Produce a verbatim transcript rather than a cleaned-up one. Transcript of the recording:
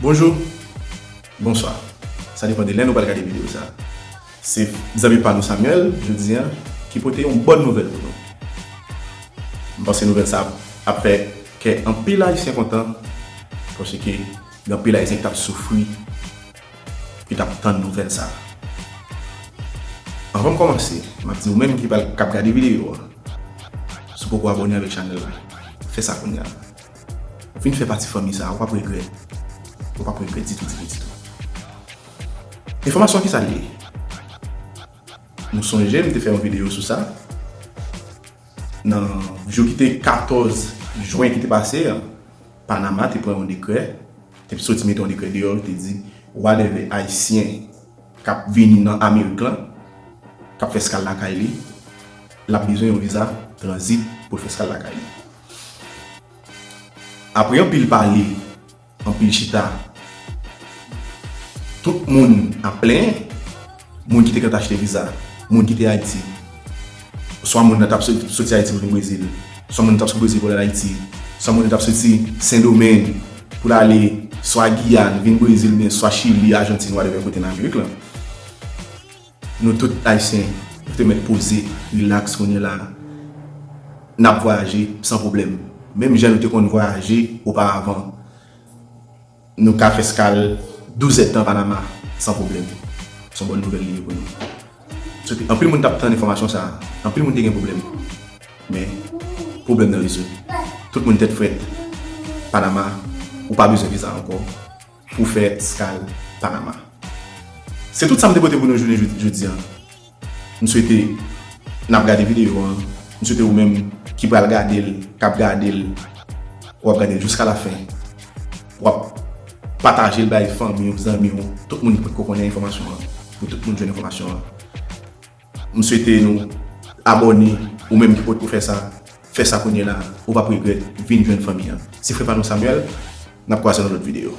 Bonjou, bonswa. Sa depann de lè nou pral gade videyo sa. Se zanmi pa nou Samuel, jodi a, ki pote yon bòn nouvèl pou nou. M panse nouvèl sa ap fè kè anpil Ayisyen kontan, paske gen anpil Ayisyen ki t ap soufri, ki t ap tann nouvèl sa. Anvan m kòmanse, m ap di ou menm ki pral, k ap gade videyo a, si w poko abòne avèk chanèl la, fè sa kounye a. Vin fè pati fanmi sa, ou p ap regrèt. Ou p ap regrèt ditou, ditou, ditou. Enfòmasyon ki sa l ye? Nou sonje, m te fè yon videyo sou sa. Nan jou ki te katòz jen ki te pase a, Panama te pran yon dekrè, te soti mete yon dekrè deyò, te di, whatever Ayisyen k ap vini nan Amerik lan, k ap fè eskal lakay li, l ap bezwen yon viza tranzit pou l fè eskal lakay li. Apre anpil pale, anpil chita, tout moun ap plenyen, moun ki te gentan achte viza, moun ki te Ayiti, swa moun nan t ap sot-, soti Ayiti pou vin Brezil, swa moun nan t ap soti Brezil pou l al Ayiti, swa moun nan t ap soti Sendomeng pou l ale swa Giyàn, vin Brezil, oubyen swa Chili, Ajantin, whatever kote nan Amerik lan. Nou tout Ayisyen, nou te mèt poze, rilaks kounye la. N ap vwayaje san pwoblèm. Menm jan nou te konn vwayaje oparavan, nou ka fè eskal douz èdtan Panama san pwoblèm. Se yon bòn nouvèl li ye pou nou. Anpil moun t ap tann enfòmasyon sa a. Anpil moun te gen pwoblèm. Men, pwoblèm nan rezoud. Tout moun tèt frèt. Panama, ou pa bezwen viza ankò pou fè eskal Panama. Se tout sa m te pote pou nou jounen jodi, jodi a. M swete n ap gade videyo an. M swete ou menm ki pral gade l, k ap gade l, w ap gade l jiska lafen. W ap pataje l bay fanmi w, zanmi w, tout moun ki potko konnen enfòmasyon an, pou tout moun jwenn enfòmasyon an. M swete nou abòne, ou menm ki potko fè sa, fè sa kounye la, ou p ap regrèt, vin jwenn fanmi an. Se frè pa nou Samuel, n ap kwaze nan lòt videyo.